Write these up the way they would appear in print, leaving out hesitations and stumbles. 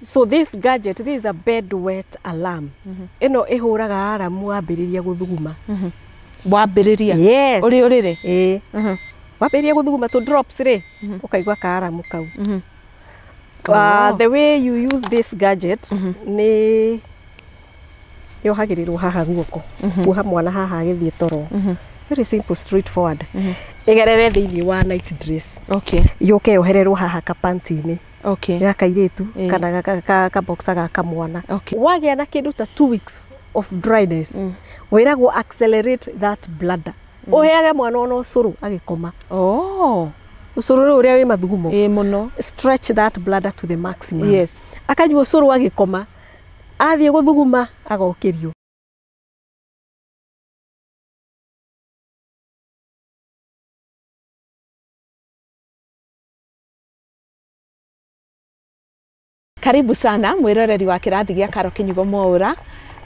So this gadget, this is a bed wet alarm. Ĩno ĩhũraga aramu wambĩrĩria gũthuguma. Wambĩrĩria? Yes. Ũrĩ ũrĩrĩ? Ĩĩ. Wambĩrĩria gũthuguma tũ drops rĩ, ũkaigua ka aramu kau. The way you use this gadget nĩ yohagĩrĩrwo haha guoko, kuoha mwana haha agĩthiĩ toro. Very simple, straightforward. Ĩgerere thĩinĩ wa night dress. Yũke yohererwo haha kapanti-inĩ. Ga kairĩtu kana ka boxer ga kamwana. Wagĩa na kĩndũ ta 2 weeks of dryness, wĩragwo accelerate that bladder. Ũheage mwana ona ũcũrũ agĩkoma. Ũcũrũ rĩu ũrĩa wĩ mathugumo. Ĩĩ mũno. Stretch that bladder to the maximum. Akanyua ũcũrũ agĩkoma, athiĩ gũthuguma agokĩrio. Karibu sana mwiroreri wa kĩrathi gĩa Karo Kinyugo Mwaũra.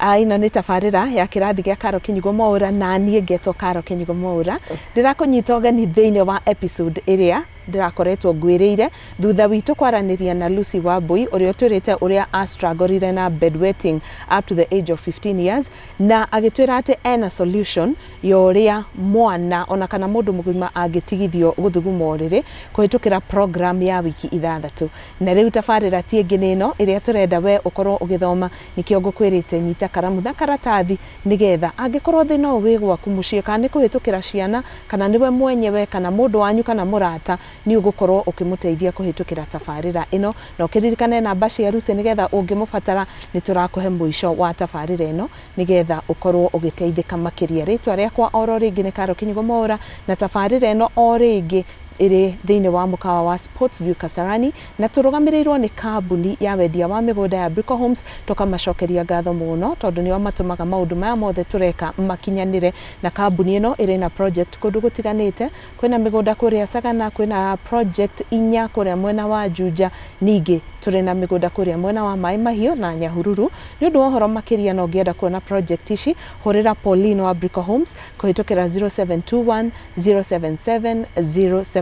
Ĩno nĩ tabarĩra ya kĩrathi gĩa Karo Kinyugo Mwaũra na niĩ ngetwo Karo Kinyugo Mwaũra. Ndĩrakũnyita ũgeni thĩinĩ wa episode ĩrĩa ndĩrakoretwo ngwĩrĩire thutha witũ kwaranĩria na Lucy Wambui ũrĩa ũtwĩrĩte ũrĩa astrugglire na bedwetting up to the age of 15 years na agĩtwĩra atĩ ena solution ya ũrĩa mwana ona kana mũndũ mũgima angĩtigithio gũthuguma ũrĩrĩ kũhĩtũkĩra program ya wiki 6. Na rĩu tabarĩra ti ĩngĩ nĩ ĩno ĩrĩa tũrenda we ũkorwo ũgĩthoma, nĩkĩo ngũkwĩrĩte nyita karamu na karatathi nĩgetha angĩkorwo thĩna ũyũ wĩ gwaku mũciĩ kana nĩ kũhĩtũkĩra ciana kana nĩwe mwenyewe kana mũndũ wanyu kana mũrata, nĩ ũgũkorwo ũkĩmũteithia kũhĩtũkĩra tabarĩra ĩno. Na ũkĩririkane namba cia Lucy nĩgetha ũngĩmũbatara nĩ tũrakũhe mũico wa tabarĩra ĩno nĩgetha ũkorwo ũgĩteithĩka makĩria. Rĩtwa rĩakwa oro rĩngĩ nĩ Karo Kinyugo Mwaũra na tabarĩra ĩno o rĩngĩ ĩrĩ thĩinĩ wa mũkawa wa Sports View Kasarani na tũrũgamĩrĩirwo nĩ kambuni ya wendia wa mĩgũnda ya Brico Homes. Tũkamacokeria ngatho mũno tondũ nĩo matũmaga maũndũ maya mothe tũreka makinyanĩre. Na kambuni ĩno ĩrĩ na project kũndũ gũtiganĩte, kwĩna mĩgũnda kũrĩa Sagana, kwĩna project 4 kũrĩa mwena wa Juja, ningĩ tũrĩ na mĩgũnda kũrĩa mwena wa Maĩ Mahiũ na Nyahururu. Nĩ ũndũ wa ũhoro makĩria na ũngĩenda kuona project ici, hũrĩra Pauline wa Brico Homes kũhĩtũkĩra 0721 077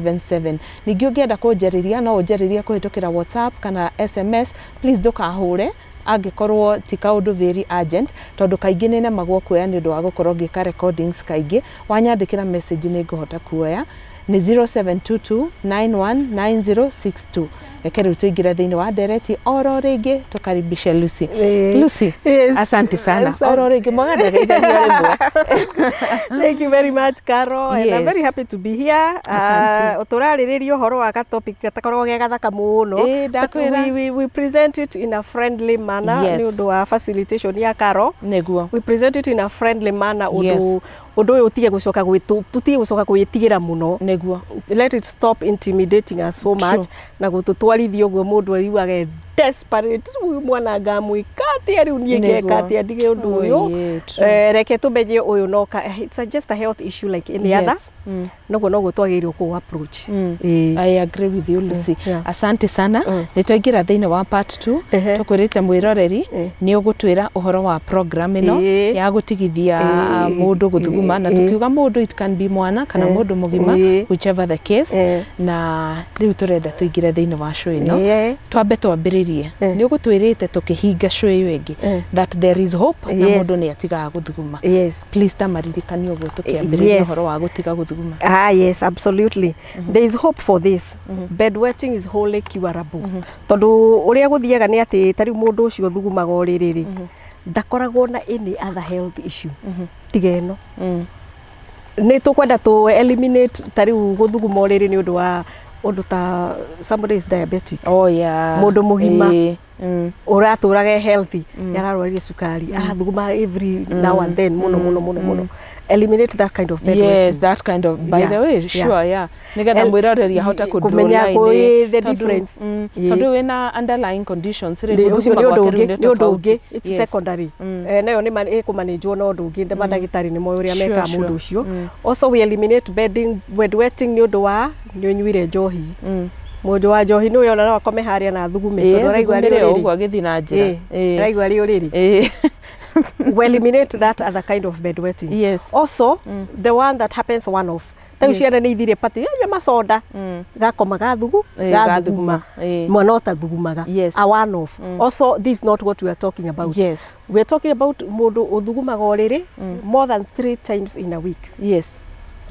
077. Ningĩ ũngĩenda kũnjarĩria no ũnjarĩrie kũhĩtũkĩra WhatsApp kana SMS. Please ndũkahũre angĩkorwo ti kaũndũ very urgent, tondũ kaingĩ nĩ nemagwo kuoya nĩ ũndũ wa gũkorwo ngĩka recordings kaingĩ. Wanyandĩkĩra message nĩ ngũhota kuoya. Nĩ 0722 919062. Reke rĩu tũingĩre thĩinĩ wa ndereti oro rĩngĩ tũkaribishe Lucy. Lucy, asante sana. Oro rĩngĩ mwagandagaithania rĩmwe. Thank you very much, Caro. And I'm very happy to be here. Asante. Tũrarĩrĩria ũhoro wa ga topic gatakoragwo ge gathaka mũno. Ĩĩ, But ndakwĩra. we present it in a friendly manner nĩ ũndũ wa facilitation ya Caro. Nĩguo. We present it in a friendly manner ũndũ ũndũ ũyũ ũtige gũcoka gwĩtũ tũtige gũcoka gwĩtigĩra mũno. Nĩguo. Let it stop intimidating us so much na gũtũtwarithia ũguo mũndũ aiguage desperate, rĩu mwana ngamwĩka atĩa, rĩu niĩ ngeka atĩa ndige ũndũ ũyũ. Oh, true. Reke tũmenye ũyũ no it's just a health issue like any other. Noguo noguo twagĩrĩirwo kũ approach. Ĩĩ. I agree with you, Lucy. Asante sana. Nĩ twaingĩra thĩinĩ wa part 2. Tũkwĩrĩte mwĩroreri nĩ ũgũtwĩra ũhoro wa program ĩno ya gũtigithia mũndũ gũthuguma, na tũkiuga mũndũ it can be mwana kana mũndũ mũgima, whichever the case. Na rĩu tũrenda tũingĩre thĩinĩ wa show ĩno. Twambe twambĩrĩrie. Nĩ ũgũtwĩrĩte tũkĩhinga show ĩyo ĩngĩ that there is hope na mũndũ nĩ atigaga gũthuguma. Please tamaririkanie ũguo tũkĩambĩrĩria ũhoro wa gũtiga gũthuguma. Ah, yes, absolutely. There is hope for this. Bedwetting is wholly curable. Tondũ ũrĩa gũthiaga nĩ atĩ ta rĩu mũndũ ũcio ũthugumaga ũrĩrĩ rĩ, ndakoragwo na any other health issue tiga ĩno. Nĩ tũkwenda tũ eliminate ta rĩu gũthuguma ũrĩrĩ nĩ ũndũ wa ũndũ ta somebody is diabetic. Oh yeah. Mũndũ mũgima Ĩĩ. Ũratũraga healthy mm. ararwarire cukari, arathuguma every now and then mũno mũno mũno mũno. Eliminate that kind of bedwetting. Yes, that kind of, by the way, sure, yeah, nigetha mwĩroreri ahote kũ draw Kũmenya line, the difference. Tondũ wĩna underlying conditions rĩ, Ũcio gũthuguma nĩ ũndũ gwake rĩu ũngĩ, nĩ ũndũ tofauti. ũngĩ, it's secondary. Nayo nĩ ĩkũmanĩnjwo na ũndũ ũngĩ, mandagĩtarĩ nĩ moĩ ũrĩa Sure, mekaga mũndũ ũcio. Also we eliminate bedwetting nĩ ũndũ wa nĩ ũnyuire njohi. Mũndũ wa njohi nĩ ũyona no akome harĩa na thugume tondũ araigua arĩ thugumĩre o ũrĩrĩ. ũguo agĩthiĩ na njĩra. Araigua arĩ ũrĩrĩ. We eliminate that other kind of bedwetting. Also, the one that happens one off. Ta rĩu ciana nĩ ithire pati anyua macoda, gakoma gathugu gathuguma. Gathuguma. Mwana ũtathugumaga. Yes. A one off. Also, this is not what we are talking about. We are talking about mũndũ ũthugumaga ũrĩrĩ more than three times in a week.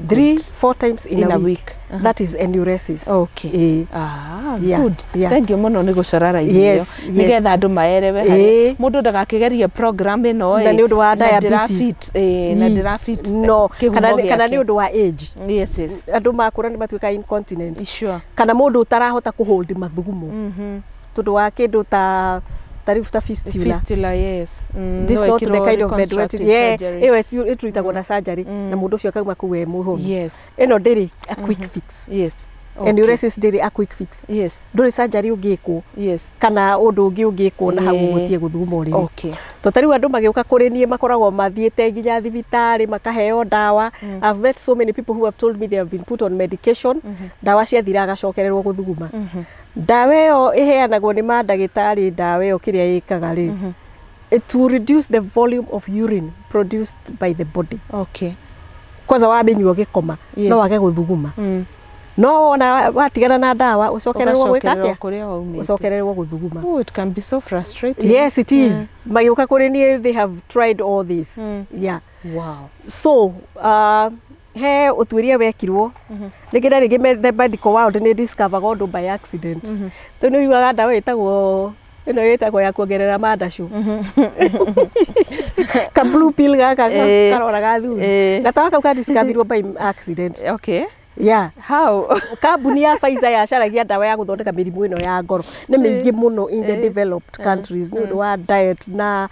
3, 4 times in In a a week. week. That is enuresis. Okay. Ĩĩ. Ah, Yeah, good. yeah. Thank you mũno nĩ gũcora raithi ĩyo. Nĩgetha andũ maerewe harĩa mũndũ ndagakĩgerie program ĩno Na ĩ, nĩ ũndũ wa na diabetes. na ndĩra fit No, kĩhumo kana nĩ gĩake. ũndũ wa age. Yes. Andũ makũra nĩ matuĩka incontinent. Sure. Kana mũndũ ũtarahota kũhold mathugumo tondũ wa kĩndũ ta rĩu ta fistula. Fistula, yes. This No not the ĩkĩrwo kind of bedwetting. reconstructive Yeah, surgery. ĩyo ĩtreatagwo na surgery na mũndũ ũcio akauma kũu e mũhonu. Ĩno ndĩrĩ a quick fix. Enuresis ndĩrĩ a quick fix. Ndũrĩ surgery ũngĩkwo kana ũndũ ũngĩ ũngĩkwo na hau ũgũtie gũthuguma ũrĩrĩ. To ta rĩu andũ magĩũka kũrĩ niĩ makoragwo mathiĩte nginya thibitarĩ makaheo ndawa. I've met so many people who have told me they have been put on medication. Ndawa ciathira agacokererwo gũthuguma. Ndawa ĩyo ĩheanagwo nĩ mandagĩtarĩ, ndawa ĩyo kĩrĩa ĩkaga rĩ, it will reduce the volume of urine produced by the body. Kwanza wamĩnyua ũgĩkoma, no wage gũthuguma. No wona watigana na ndawa, ũcokererwo gwĩka Ũgacokererwo atĩa? kũrĩa waumĩte. Ũcokererwo gũthuguma. Oh, it can be so frustrating. Yes, it is. Magĩũka kũrĩ niĩ, they have tried all this. Yeah. So he ũtuĩria wekirwo rĩngĩ na rĩngĩ the medical world nĩ discover ũndũ by accident. Tondũ nĩ ũiguaga ndawa ĩtagwo ĩno ĩtagwo ya kuongerera mandacũ, ka blue pill gaka karora gathuri. Gatawa kau ka discoverirwo by accident. Yeah. How? Kambuni ya Pfizer yacaragia ndawa ya gũthondeka mĩrimũ ĩno ya ngoro. Nĩ mĩingĩ mũno in the developed countries nĩ ũndũ wa diet na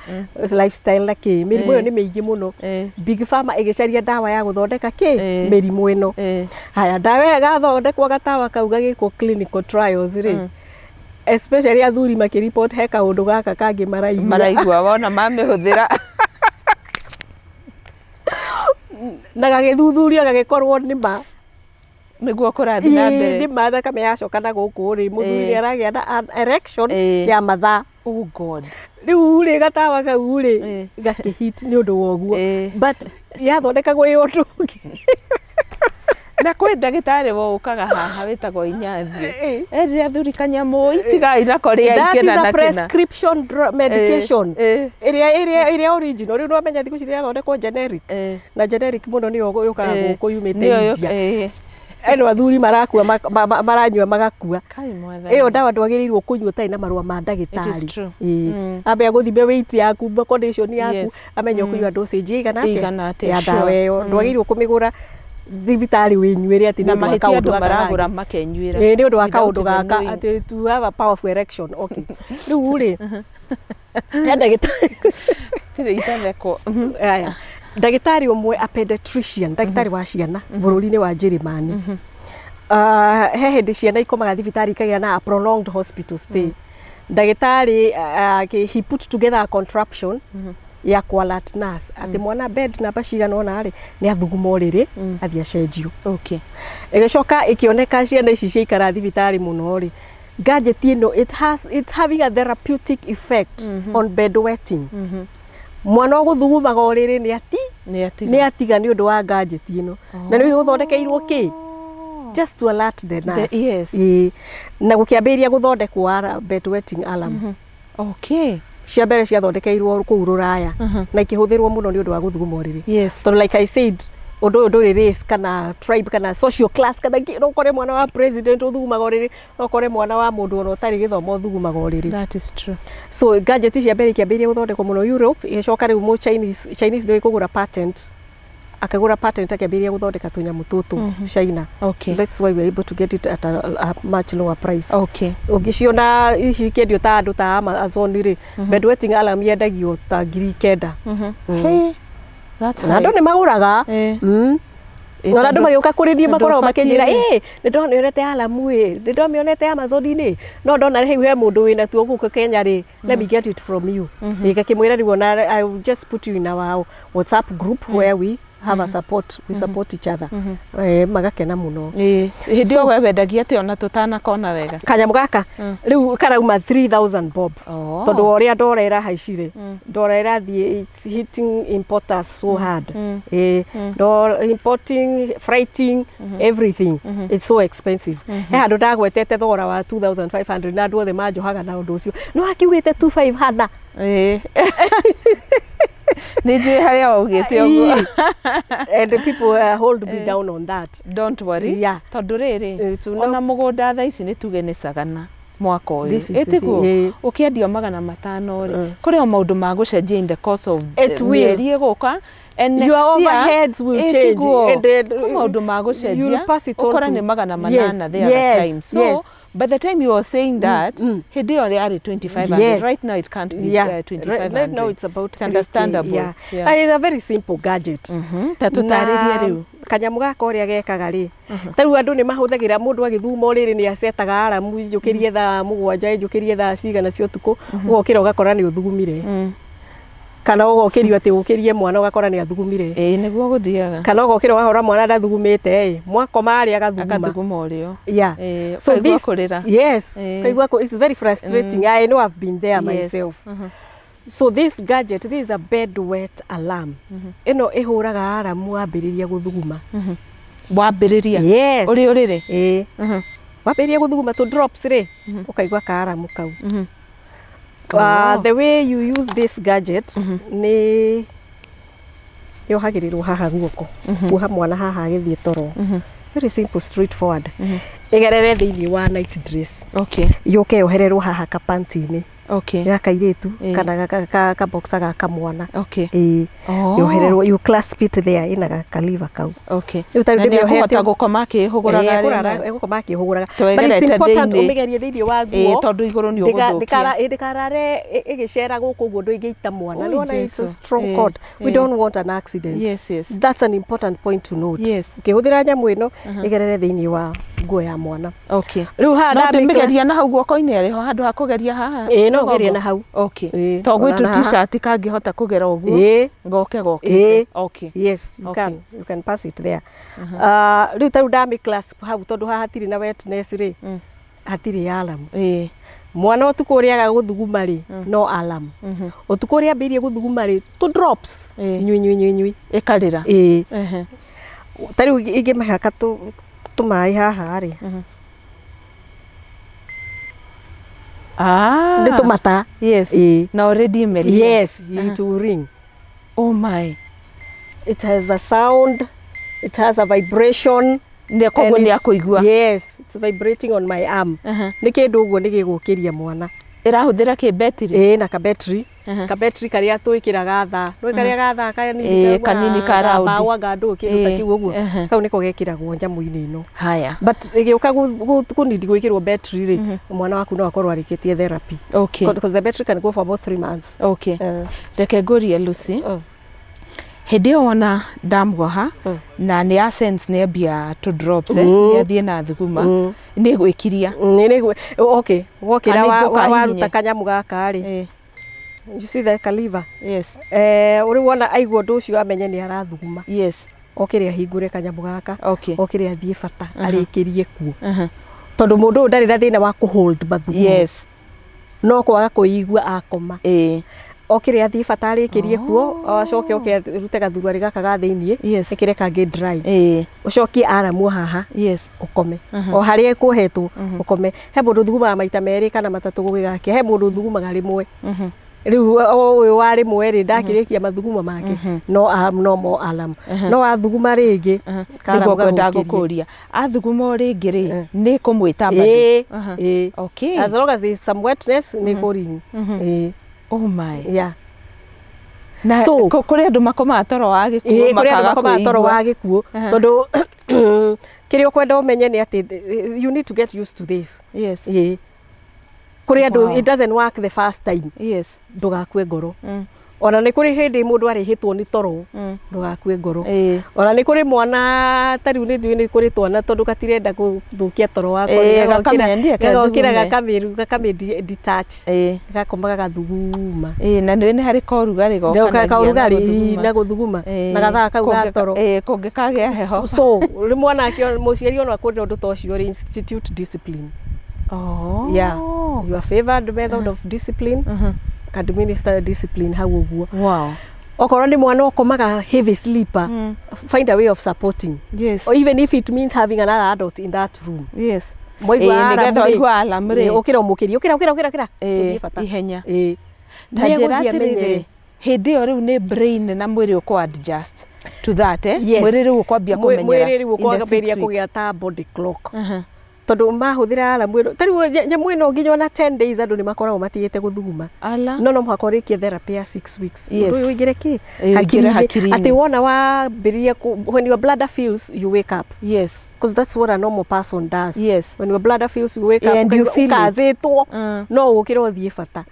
lifestyle na kĩ. Mĩrimũ ĩyo nĩ mĩingĩ mũno. Big Pharma ĩgĩcaria ndawa ya gũthondeka kĩ? Mĩrimũ ĩno. Haya, ndawa ĩyo ĩgathondekwo, gatawa kau gagĩkwo clinical trials rĩ, especially athuri makĩreport he kaũndũ gaka kangĩ maraigua. Maraigua wona mamĩhũthĩra. Na gagĩthuthurio gagĩkorwo nĩ ma. Nĩguo kũrathiĩ na Ĩĩ, mbere. nĩ ma, thakame yacoka na gũkũ rĩ, mũthuri nĩ aragĩa na an erection ya mathaa. Oh God. Rĩu rĩ, gatawa kau rĩ, gakĩhit nĩ ũndũ wa ũguo. But yathondekagwo ĩ ũndũ ũngĩ. Na kwĩ ndagĩtarĩ woũkaga haha wĩtagwo Inyathio, erire athuri kanyamũ itigai nako rĩa That is ikĩna a na kĩna. prescription medication ĩrĩa original. Rĩu nĩwamenya thikũ ici ĩrathondekwo generic. Na generic mũno nĩyo yũkaga gũkũ yumĩte Nĩyo India. Eno athuri marakua, maranyua magakua. Kai Mwathani. Ĩyo ndawa ndwagĩrĩirwo kũnyua ũtarĩ na marũa ma ndagĩtarĩ. It is true. Ĩĩ. Ambe agũthime weight yaku, condition yaku, amenye ũkũnyua dosage ĩigana atĩa Ĩigana atĩa, ya ndawa ĩyo. Ndwagĩrĩirwo kũmĩgũra thibitarĩ wĩnyuĩre atĩ Na nĩ ũndũ wa mahĩtia kaũndũ andũ gaka maragũra kangĩ. makenyuĩra. Ĩĩ, nĩ ũndũ wa Without kaũndũ even gaka knowing. atĩ to have a powerful erection. Okay, rĩu rĩ, he ndagĩtarĩ Tirĩ ithondekwo. Aya, ndagĩtarĩ ũmwe, a pediatrician, ndagĩtarĩ wa ciana bũrũri-inĩ wa Njĩrĩmani. He hĩndĩ ciana ikomaga thibitarĩ ikagĩa na a prolonged hospital stay. Ndagĩtarĩ he put together a contraption ya ku alert nurse atĩ mwana bed namba cigana ũna rĩ, nĩ athuguma ũrĩrĩ, athiĩ acenjio. Ĩgĩcoka ĩkĩoneka ciana ici ciaikara thibitarĩ mũno rĩ, gadget ĩno it's having a therapeutic effect on bedwetting. Mwana ũgũthugumaga ũrĩrĩ nĩ ati Nĩ atiga. nĩ atiga nĩ ũndũ wa gadget ĩno. Na nĩ gũthondekeirwo kĩ? Just to alert the nurse. Ĩĩ. Na gũkĩambĩrĩria gũthondekwo bedwetting alarm. Cia mbere ciathondekeirwo kũu rũraya na ikĩhũthĩrwo mũno nĩ ũndũ wa gũthuguma ũrĩrĩ. Tondũ like I said, ũndũ ũyũ ndũrĩ race kana tribe kana social class kana kĩ. No ũkore mwana wa president ũthugumaga ũrĩrĩ, no ũkore mwana wa mũndũ ona ũtarĩ gĩthomo ũthugumaga ũrĩrĩ. That is true. So gadget cia mbere ikĩambĩrĩria gũthondekwo mũno Europe, igĩcoka rĩu mũ Chinese nĩ kũgũra patent, akagũra patent, akĩambĩrĩria gũthondeka tũnyamũ tũtũ China. That's why we are able to get it at a much lower price. Ũngĩciona ici ikĩendio ta andũ ta Amazon rĩ, bedwetting alarm yendagio ta 9,000. Hey, that's Na andũ high. nĩ magũraga. Ona andũ magĩũka kũrĩ niĩ tondũ makoragwo ũbatiĩ makĩnjĩra, rĩ. ĩ, nĩ ndonete alarm ĩ, nĩ ndamĩonete Amazon-inĩ, no ndona rĩu he mũndũ wĩna tuo gũkũ Kenya rĩ, let me get it from you. Ngakĩmwĩra rĩu ona I will just put you in our WhatsApp group where we have a support, we support each other. Magakena mũno. Ĩĩ. Hĩndĩ ĩyo we wendagia atĩa ona tũtanakona wega? Kanyamũ gaka rĩu karauma 3000 bob. Oh. Tondũ wa ũrĩa ndora ĩrahaicire, ndora ĩrathiĩ, it's hitting importers so hard. Importing, freighting, everything, it's so expensive. He handũ ndagwetete thogora wa 2500 na andũ othe manjohaga na ũndũ ũcio, no akiugĩte 2500. Ĩĩ. Nĩ njũĩ harĩa waugĩte ũguo. And the people hold me down on that. Don't worry. Yeah. Tondũ rĩrĩ, To know- ona mũgũnda thaa ici nĩ tuge nĩ cagana mwaka ũyũ. This is the Ĩtiguo? thing, ĩĩ. Ũkĩendio 500 rĩ, kũrĩ o maũndũ ma gũcenjia in the course of It will. mĩeri ĩgũka. And next Your year, overheads will change ĩtiguo? and then, Kwĩ maũndũ ma you'll gũcenjia, pass it on ũkore to- nĩ 800 the other time. So by the time you were saying that, hĩndĩ ĩyo yarĩ 2500. Right now it can't be 2500. Right now it's about It's 3K. understandable. Yeah. Yeah. And it's a very simple gadget. Ta tũtarĩrie Na rĩu. Kanyamũ gaka ũrĩa gekaga rĩ, ta rĩu andũ nĩ mahũthagĩra, mũndũ agĩthuma ũrĩrĩ nĩ acetaga aramu, njũkĩrie thaa 7, njũkĩrie thaa cigana cia ũtukũ, ũgokĩra ũgakora nĩ ũthugumire, kana ũgokĩrio atĩ ũkĩrie mwana ũgakora nĩ athugumire, Ĩĩ, nĩguo gũthiaga. Kana ũgokĩra ũgakora mwana ndathugumĩte ĩ, mwakoma arĩ agathuguma. Akathuguma ũrĩo. Yeah. Eh, So ũkaigua this, kũrĩra. yes, Eh. ukaigua it's very frustrating. I know, I've been there myself. So this gadget, this is a bed wet alarm. Ĩno ĩhũraga aramu wambĩrĩria gũthuguma. Wambĩrĩria? Yes. Ũrĩ ũrĩrĩ? Ĩĩ. Wambĩrĩria gũthuguma tũ drops rĩ, ũkaigua kaaramu kau. Oh. The way you use this gadget nĩ yohagĩrĩrwo haha guoko, kuoha mwana haha agĩthiĩ toro. Very simple, straightforward. Ĩgerere thĩinĩ wa night dress, yũke yohererwo haha kapanti-inĩ ga kairĩtu kana kaboxa ga kamwana. Ĩĩ. Yohererwo, you clasp it there, ĩna kaliva kau. Rĩu ta rĩu Na nĩ ndĩmĩohete. ekũhota gũkoma akĩhũgũraga Ĩĩ, rĩ? Egũkoma akĩhũgũraga. To But it's ĩgerete important thĩinĩ. ũmĩgerie thĩinĩ wa nguo. Tondũ igũrũ nĩ ũgũthũkia. Ndĩkarare ĩgĩcera gũkũ ũguo, ndũingĩita mwana. Oi, Nĩwona it's a Jesu. strong cord. We don't want an accident. That's an important point to note. Ũkĩhũthĩra nyamũ ĩno, ĩgerere thĩinĩ wa nguo ya mwana. Rĩu haha No ndamĩ ndĩmĩgeria na hau guoko-inĩ, arĩ ho handũ ha kũgeria haha? Ĩĩ, no ũgerie na hau. Ĩĩ, To gwĩ ona na haha. tũ-t-shirt kangĩhota kũgera ũguo? Goke gokĩte. Yes, you can, you can pass it there. Rĩu ta rĩu ndamĩ clasp hau, tondũ haha hatirĩ na wetness rĩ, hatirĩ alarm. Mwana ũtukũ ũrĩa aga gũthuguma rĩ, no alarm. Ũtukũ ũrĩa ambĩrĩrie gũthuguma rĩ, tũ drops, nyui nyui nyui nyui. Ĩkarĩra. Ĩĩ. Ta rĩu ingĩmĩhaka tũmaĩ haha rĩ, nĩ tũmata. Ĩĩ. Na already imeria. Yes, it will ring. Oh my. It has a sound, it has a vibration. Nĩ koguo And nĩ akũigua. Yes, it's vibrating on my arm. Nĩ kĩndũ ũguo nĩ gĩgũkĩria mwana. Ĩrahũthĩra kĩ, betiri? Ĩĩ, na kabetri. Kabetri karĩa twĩkĩraga thaa, nĩ karĩa ga thaa kanini. Ĩĩ, kanini ka raundi. Mbaũ anga ndũ kĩndũ ta kĩu ũguo. Kau nĩko gekĩragwo nyamũ-inĩ ĩno. Haya. But ĩgĩũka kũnindi gwĩkĩrwo battery rĩ, mwana waku no akorwo arĩkĩtie therapy, because the battery can go for about 3 months. Reke ngũrie, Lucy. Hĩndĩ ĩyo wona ndamuoha na nĩ ya sense nĩ ambia tũ drops, nĩ athiĩ na thuguma, nĩ gwĩkiria? Okay, wokĩra Kana ingũka waruta hihinye? kanyamũ gaka rĩ, you see the caliver? Yes. Ũrĩ wona aigua ũndũ ũcio, amenye nĩ arathuguma. Okĩre ahingũre kanyamũ gaka, okĩre athiĩ bata arĩkĩrie kuo, tondũ mũndũ ũyũ ndarĩ na thĩna wa kũhold mathugumo, no kwaga kwĩigua akoma. Okĩre athiĩ bata arĩkĩrie kuo, acoke oke arute gathuruarĩ gaka ga thĩiniĩ, ĩkĩre kangĩ dry, ũcokie aramu haha, ũkome o harĩa ĩkuohetwo ũkome. He mũndũ ũthugumaga maita merĩ kana matatũ gũgĩgakia, he mũndũ ũthugumaga rĩmwe. Rĩu ũyũ wa rĩmwe rĩ, ndakĩrĩkia mathugumo make, no more alarm, no athuguma rĩngĩ, karamu Nĩguo ngwenda gagũkĩrie. gũkũria, athuguma o rĩngĩ rĩ, nĩ kũmwĩta bado? Ĩĩ, ĩĩ. As long as there is some wetness, nĩ kũring. Ĩĩ. Oh my. Yeah. Na kũrĩ andũ makomaga toro wa gĩkuũ? Ĩĩ, kũrĩ andũ makaga makomaga toro kwĩigua. wa gĩkuũ, tondũ kĩrĩa ũkwenda ũmenye nĩ atĩ you need to get used to this. Ĩĩ, kũrĩ andũ it doesn't work the first time. Ndũgakue ngoro. Ona nĩ kũrĩ hĩndĩ mũndũ arĩhĩtwo nĩ toro, ndũgakue ngoro. Ona nĩ kũrĩ mwana ta rĩu nĩ njũĩ nĩ kũrĩ twana tondũ gatirenda gũthũkia toro wako. Gakamendia gagokĩra kethugume. Gakamĩ detach, gakoma gagathuguma. Ĩĩ, na nĩ harĩ korugarĩ gokanagia na Kaũrugarĩ gũthuguma. Na gũthuguma na gathaa kau ga toro. Kũngĩkagĩa heho. So rĩ mwana mũciari ona kwenda ũndũ ta ũcio rĩ, institute discipline. Oh. Yeah, your favored method of discipline, administer discipline hau ũguo. Okorwo nĩ mwana ũkomaga heavy sleeper, find a way of supporting, or even if it means having another adult in that room. Mwaigua alarm nĩgetha rĩ, waigua alarm rĩ. Ũkĩra ũmũkĩrie, ũkĩra, ũkĩra, ũkĩra, ũkĩra, tũthiĩ bata. Ihenya. Ta Nĩ njĩra egũthiĩ atĩrĩrĩ, amenyere. Hĩndĩ ĩyo rĩu nĩ brain na mwĩrĩ ũkũ adjust to that, eh? Yes. Mwĩrĩ rĩu ũkwambia kũmenyera Mwĩrĩ rĩu in the 6 ũkwambĩrĩria weeks. kũgĩa ta body clock, tondũ mahũthĩra alarm ĩno ta rĩu nyamũ ĩno nginya ona 10 days andũ nĩ makoragwo matigĩte gũthuguma. Ala. No mũhaka ũrĩkie therapy ya 6 weeks, ũndũ ũyũ ũingĩre kĩ Ũingĩre hakiri-inĩ. Atĩ wona wambĩrĩria when your bladder fills, you wake up, because that's what a normal person does. When your bladder fills, you wake up. And you feel it. Ũkazĩtwo no ũkĩre ũthiĩ bata.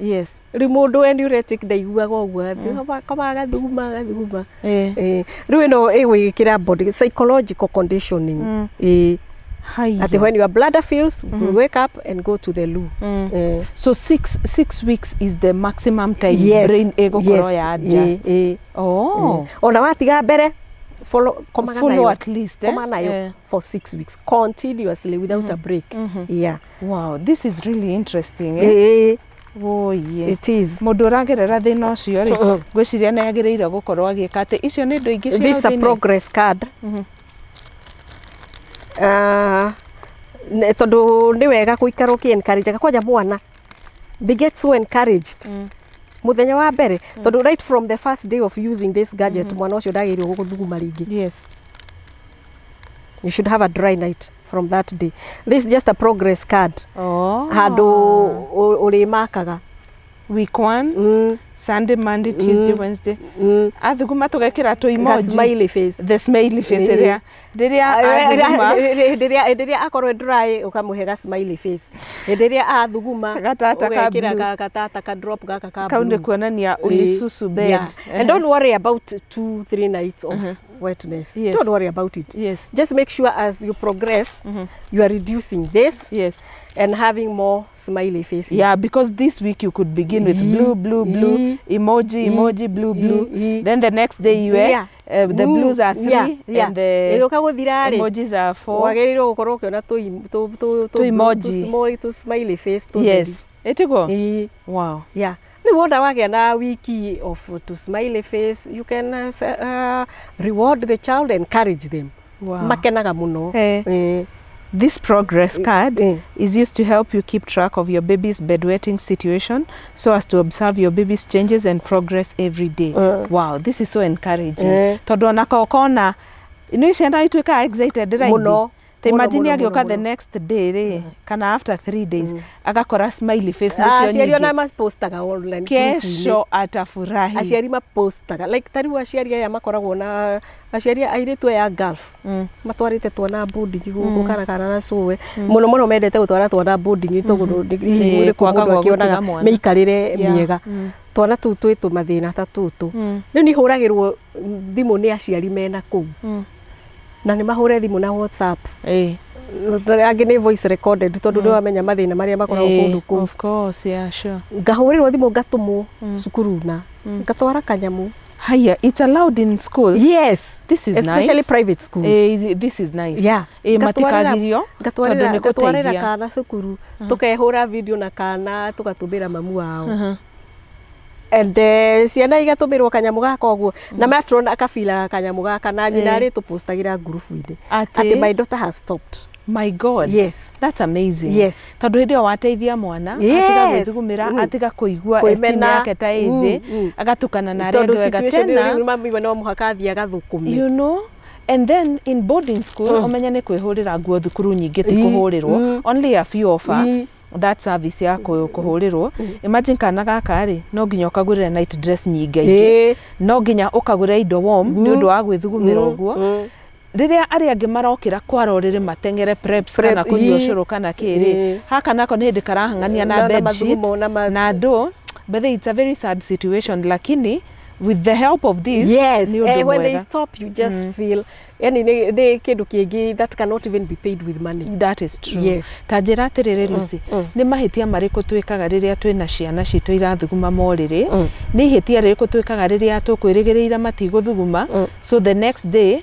Rĩu mũndũ enuretic ndaiguaga ũguo, koma agathuguma agathuguma. Rĩu ĩno ĩgwĩkĩra body psychological conditioning. Haya. Atĩ when your bladder fills, you wake up and go to the loo. So 6 weeks is the maximum time Yes. brain ĩgũkorwo ya adjust. Oh. Ona watiga mbere, follow, komaga Follow nayo. at least, eh? Koma nayo for 6 weeks continuously without a break, yeah. Wow, this is really interesting, eh? Oh, yeah. It is. Mũndũ ũragerera thĩna ũcio rĩ, ngwĩciria nĩ agĩrĩire gũkorwo agĩka atĩ icio nĩ indo ingĩ cia This is a hau thĩinĩ? progress card. Tondũ nĩ wega gũikara ũkĩ encourage kwanja mwana, they get so encouraged mũthenya wa mbere, tondũ right from the first day of using this gadget, mwana ũcio ndagĩrĩirwo gũthuguma rĩngĩ. You should have a dry night from that day. This is just a progress card. Oh. Handũ ũrĩmakaga. Week 1, Sunday, Monday, Tuesday, Wednesday. Athuguma tũgekĩra tũ Ga emoji. Smiley face. The smiley face ĩrĩa rĩrĩa athuguma. Hĩndĩ ĩrĩa akorwo dry, ũkamũhe ga smiley face. Hĩndĩ ĩrĩa athuguma, Gatata ka ũgekĩra blue. gatata ka drop gaka ka Kau nĩ blue. kuonania ũlisusu bed. Yeah. And don't worry about 2, 3 nights of wetness. Don't worry about it. Just make sure as you progress, you are reducing this and having more smiley faces. Yeah, because this week you could begin with blue, blue, blue, emoji, emoji, blue, blue. Then the next day you the blues are three and the Ĩgũka gũthira rĩ, emojis are four. Wagĩrĩirwo gũkorwo ũkĩona Tũ emoji. tũ small, tũ smiley face tũtheri. Yes. Ĩtiguo? Ĩĩ. Wow. Yeah. Rĩu wona wagĩa na wiki of to smiley face, you can reward the child, encourage them. Makenaga mũno. Hey. This progress card is used to help you keep track of your baby's bedwetting situation so as to observe your baby's changes and progress every day. Wow, this is so encouraging. Tondũ onako ũkona nĩ ciana ituĩkaga excited raithi. Mũno. Ta Mũno, imagine mũno, agĩũka mũno, the mũno. Next day rĩ, kana after 3 days agakora smiley face Ah, nĩcio aciari ona nyingĩ. mapostaga online group-inĩ. Kesho atafurahi. Aciari mapostaga like ta rĩu aciari aya makoragwo na aciari airĩtu aya a Gulf matwarĩte twana boarding gũkũ kana na cũwe mũno mũno, mendete gũtwara twana boarding tondũ hihi nĩ Kwaga mũndũ gwa akĩonaga gũtiga mwana. mĩikarĩre mĩega. Twana tũu twĩ tũmathĩna ta tũtũ. Rĩu nĩ hũragĩrwo thimũ nĩ aciari mena kũu, na nĩ mahũre thimũ na WhatsApp, angĩ nĩ voice recorded, tondũ nĩ wamenya mathĩna marĩa makoragwo kũndũ kũu. Of course, yeah, sure. Ngahũrĩrwo thimũ, ngatũmwo cukuru na ngatwara kanyamũ. Haya, it's allowed in school? Yes. This is especially nice. Private schools. This is nice. Yeah. Matikagirio tondũ nĩ Ngatwarĩra gũteithia. Kana cukuru, tukehũra video na kana, tũgatũmĩra mamu wao, and ciana igatũmĩrwo kanyamũ gaka ũguo, na matron akabilaga kanyamũ gaka na nyina arĩ tũpostagĩra ngurubu-inĩ Atĩ? Atĩ my daughter has stopped. My God. Yes. That's amazing. Yes. Tondũ hĩndĩ ĩyo wateithia mwana, atiga gwĩthugumĩra, atiga kũigua Kwĩmena. esteem yake ta ĩ thĩ, agatukana na arĩa Tondũ angĩ wega situation tena. rĩu mami we no mũhaka athiĩ agathũkũme. You know, and then in boarding school, ũmenye nĩ kwĩhũrĩra nguo thukuru nyingĩ ti kũhũrĩrwo, only a few offer that service ya kũhũrĩrwo. Imagine kana gaka rĩ, no nginya ũkagũrĩre night dress nyingĩ ingĩ, no nginya ũkagũre indo warm nĩ ũndũ wa gwĩthugumĩra ũguo, rĩrĩa arĩa angĩ marokĩra kwara ũrĩrĩ mateng'ere preps Prep, kana kũnyua ũcũrũ kana kĩrĩ, haka nako nĩ hĩndĩ karahang'ania na Na bed sheet mathugumo, na ndũ. But it's a very sad situation, lakini With the help of this, yes, nĩ ũndũ when they mwega. stop you just feel yani nĩ kĩndũ kĩngĩ that cannot even be paid with money. That is true. Yes. Ta njĩra atĩrĩrĩ Lucy, nĩ mahĩtia marĩkũ twĩkaga rĩrĩa twĩna ciana citũ irathuguma morĩrĩ? Nĩ ihĩtia rĩrĩkũ twĩkaga rĩrĩa tũkwĩrĩgĩrĩire matigũthuguma? So the next day,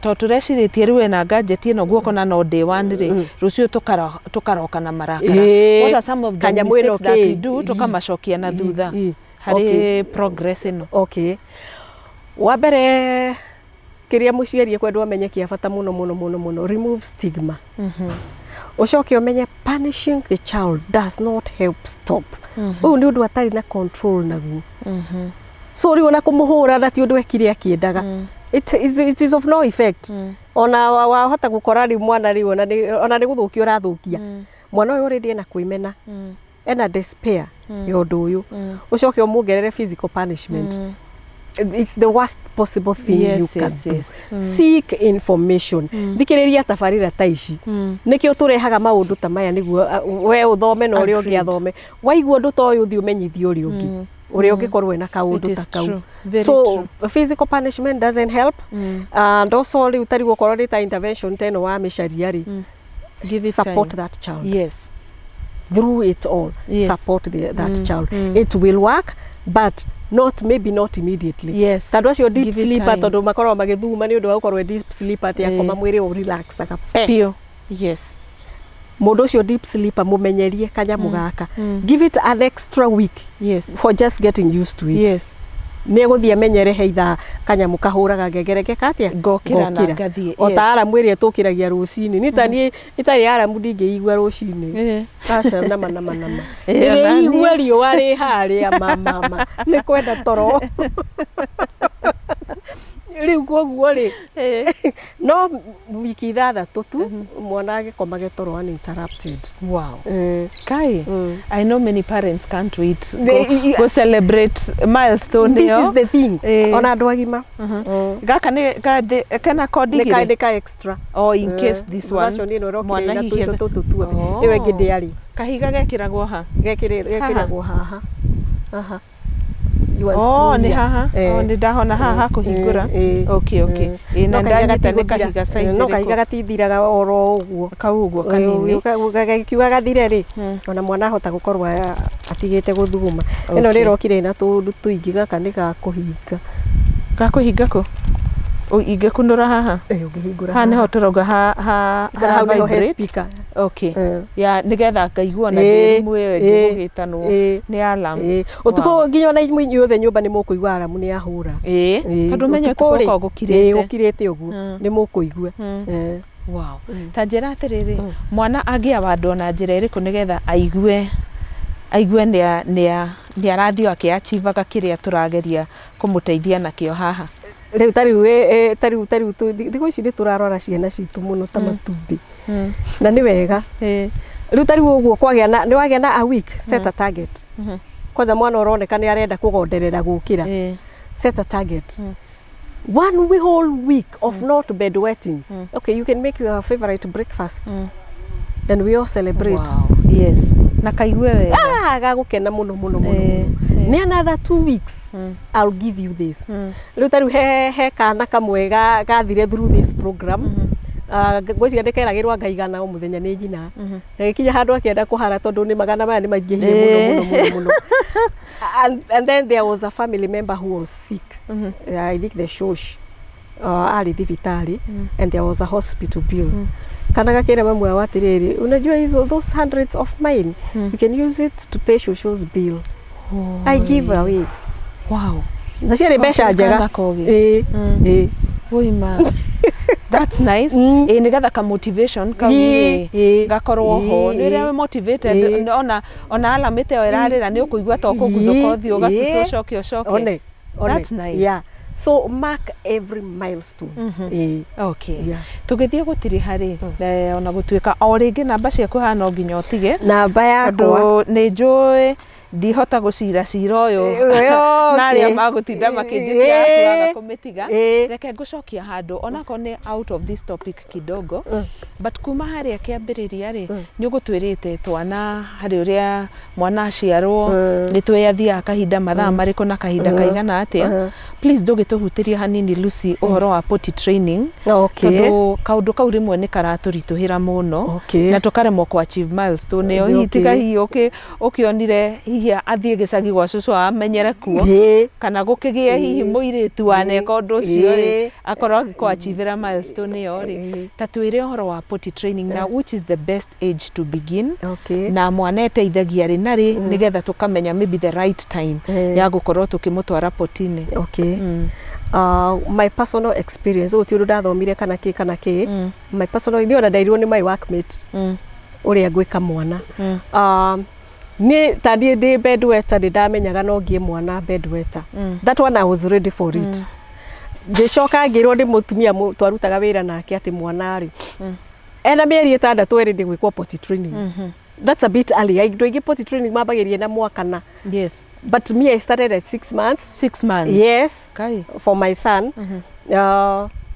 to tũrecirĩtie rĩu ena gadget ĩno guoko na no day one rĩ, rũciũ tũkaroka na marakara. What are some of the Kanyamũ ĩno mistakes that we kĩ? do tũkamacokia na thutha harĩ progress ĩno? Okay, wa mbere kĩrĩa mũciari ekwendwo amenye kĩa bata mũno mũno mũno mũno, remove stigma. Ũcoke ũmenye punishing the child does not help stop. Ũyũ nĩ ũndũ atarĩ na control naguo, so rĩu ona kũmũhũra na ti ũndũ ekire akĩendaga, it is of no effect. Ona wahota gũkora rĩu mwana rĩu ona nĩ gũthũkia ũrathũkia mwana ũyũ, already ena kwĩmena, ena despair ya ũndũ ũyũ. Ũcoke ũmuongerere physical punishment, it's the worst possible thing you can do. Seek information, thikĩrĩria tabarĩra ta ici, nĩkĩo tũrehaga maũndũ ta maya nĩguo we ũthome na ũrĩa ũngĩ athome. Waigua ũndũ ta ũyũ, ũthiĩ ũmenyithie ũrĩa ũngĩ, ũrĩa ũngĩkorwo ena kaũndũ ta kau. So true. Physical punishment doesn't help. And also rĩu ta rĩu okorwo nĩ ta intervention ta ĩno wa mĩcaria rĩ, support time. That child through it all. Support that child. It will work, but not maybe not immediately. Tondũ acio deep sleeper, tondũ makoragwo magĩthuma nĩ ũndũ wa gũkorwo deep sleeper, atĩ akoma mwĩrĩ ũ relaxaga pe. Biũ, yes. Mũndũ ũcio deep sleeper, mũmenyerie kanyamũ gaka, give it an extra week for just getting used to it. Nĩ egũthiĩ amenyere he ithaa kanyamũ kahũraga ngengere geka atĩa. Ngokĩra na ngathiĩ. O ta aramu ĩrĩa tũkĩragia rũcinĩ, nĩ ta niĩ itarĩ aramu ndingĩigua rũcinĩ. Aca, nama nama nama ndĩrĩigua riũa rĩ harĩa mamama nĩ kwenda toro rĩu. Koguo rĩ, no wiki 6 tu mwana agĩkomage toro uninterrupted. Wow. Kai, I know many parents can't wait go celebrate milestone. This is the thing. Ona andũ agima. Gaka nĩ kena kodi igĩrĩ? Nĩ ka extra. Oh, in case this one. Version ĩno ĩrokire ĩna tũindo tũtũ tuothe. Ĩyo ĩngĩ ndĩarĩ. Kahiga gekĩragwo ha? Gekĩragwo haha. Haha. Oh, nĩ haha. Oh, nĩ ndahona haha kũhingũra. Okay. Ĩ na ndanyita nĩ kahiga size. No kahiga gatithiraga oro ũguo. Kau ũguo kanini. Gakiuga gathire rĩ, ona mwana ahota gũkorwo atigĩte gũthuguma. Ĩno nĩ ĩrokire ĩna tũũndũ tũingĩ, gaka nĩ ga kũhinga. Ga kũhinga kũ? Ingĩkunũra haha? Ũngĩhingũra haha nĩho tũrauga ha hau nĩho he speaker. Okay. Ya nĩgetha ngaigua na ndĩ rumu ĩyo ĩngĩ gũgĩtanwo nĩ alarm. Ũtukũ nginya ona inyuothe nyũmba nĩ mũkũigua alarm nĩ yahũra. Tondũ menya ũtukũ ũkoragwo gũkirĩte. Gũkirĩte ũguo nĩ mũkũigua. Wow. Ta njĩra atĩrĩrĩ, mwana angĩawandwo na njĩra ĩrĩkũ nĩgetha aigue nĩ arathiĩ akĩachievaga kĩrĩa tũrageria kũmũteithia nakĩo haha? Rĩu ta rĩu thikũ ici nĩ tũrarora ciana citũ mũno ta matumbĩ, na nĩ wega. Rĩu ta rĩu ũguo kwagĩa na nĩ wagĩa na a week, set a target. Kwanza mwana ũroneka nĩ arenda kũgonderera gũkĩra, set a target, one whole week of not bedwetting. Okay, you can make your favorite breakfast and we all celebrate. Wow. Yes. Na kaigue wega. Ah, gagũkena mũno mũno mũno mũno. Nĩ another 2 weeks, I'll give you this. Rĩu ta rĩu he kana kamwe gathire through this program. Ngwĩciria ndĩkeragĩrwo ngaigana o mũthenya nĩ nyina, gagĩkinya handũ akĩenda kũhara tondũ nĩ magana maya nĩ maingĩhire mũno mũno mũno mũno. And then there was a family member who was sick. I think the shosh arĩ thibitarĩ, and there was a hospital bill. Kana gakĩra mamu wao atĩrĩrĩ, unajua hizo those hundreds of mine, you can use it to pay shosho's bill. I give away. Na ciarĩ mbeca njega. Kana kogĩ. Ĩĩ. Ũima. That's nice. Ĩ nĩgetha ka motivation kau rĩ gakorwo ho nĩ ũrĩa wĩ motivated, ona alarm ĩyo ĩrarĩra nĩ ũkũigua ta ũkũguthũka ũthiĩ ũgacuca ũcoke ũcoke. One, one. That's nice. Yeah. So mark every milestone. Ĩĩ. Okay. Yeah. Tũgĩthiĩ gũtiriha rĩ, ona gũtuĩka o rĩngĩ namba ciaku haha no nginya ũtige Namba yakwa tondũ nĩ njũĩ Ndihota gũcira cira ũyũ na arĩa magũtinda makĩnjĩtia kũraga kũmĩtiga. Reke ngũcokia handũ onakorwo nĩ out of this topic kidogo, but kuma harĩa kĩambĩrĩria rĩ, nĩ ũgũtwĩrĩte twana harĩ ũrĩa mwana aciarwo nĩ tũĩ athiaga kahinda mathaa marĩkũ na kahinda kaigana atĩa. Please ndũgĩtũhutĩrie hanini, Lucy, ũhoro wa potty training, tondũ kaũndũ kau rĩmwe nĩ karatũritũhĩra mũno na tũkaremwo kũ achieve milestone ĩyo. Hihi tiga hihi ũkĩonire hihi athiĩ gĩcagi gwa cũcũ amenyere kuo, kana gũkĩgĩe hihi mũirĩtu waneka ũndũ ũcio rĩ, akorwo agĩkũ achievera milestone ĩyo rĩ. Ta twĩre ũhoro wa potty training na which is the best age to begin, na mwana eteithagia rĩ na rĩ, nĩgetha tũkamenya maybe the right time ya gũkorwo tũkĩmũtwara potty-inĩ. Okay. My personal experience, ũyũ ti ũndũ ndathomire kana kĩ kana kĩ. My personal, ithuĩ ona ndairirwo nĩ my workmate ũrĩa ngwĩka mwana. Niĩ ta niĩ ndĩ bedwetter, nĩ ndamenyaga no ngie mwana bedwetter. That one I was ready for it. Ngĩcoka ngĩrwo nĩ mũtumia twarutaga wĩra nake atĩ mwana rĩ, ena mĩeri 6 erĩ ndĩ gwĩkwo potty training. That's a bit early. Andũ aingĩ potty training mambagĩrĩria na mwaka na, but me, I started at 6 months. 6 months? Yes. Kai. For my son,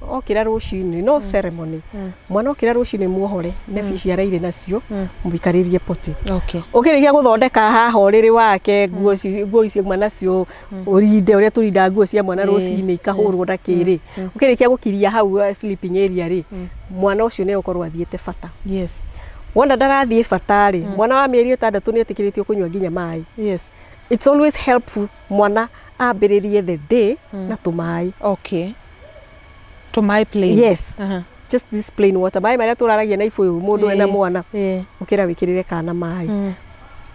okĩra rũcinĩ, no ceremony, mwana okĩra rũcinĩ muohore nebi ciaraire nacio, mũikarĩrie potty. Ũkĩrĩkia gũthondeka haha ũrĩrĩ wake, nguo nguo icio uma nacio ũrinde ũrĩa tũrindaga nguo cia mwana rũcinĩ ikahũrwo na kĩrĩ. Ũkĩrĩkia gũkiria hau sleeping area rĩ, mwana ũcio nĩ egũkorwo athiĩte bata. Wona ndarathiĩ bata rĩ, mwana wa mĩeri 6 nĩ etĩkĩrĩtio kũnyua nginya maĩ. It's always helpful mwana ambĩrĩrie the day na tũmaĩ. Okay, tũmaĩ plain? Yes. Just this plain water, maĩ marĩa tũraragia na ibũyũ mũndũ ena mwana. Ũkĩra wĩkĩrĩre kana maĩ,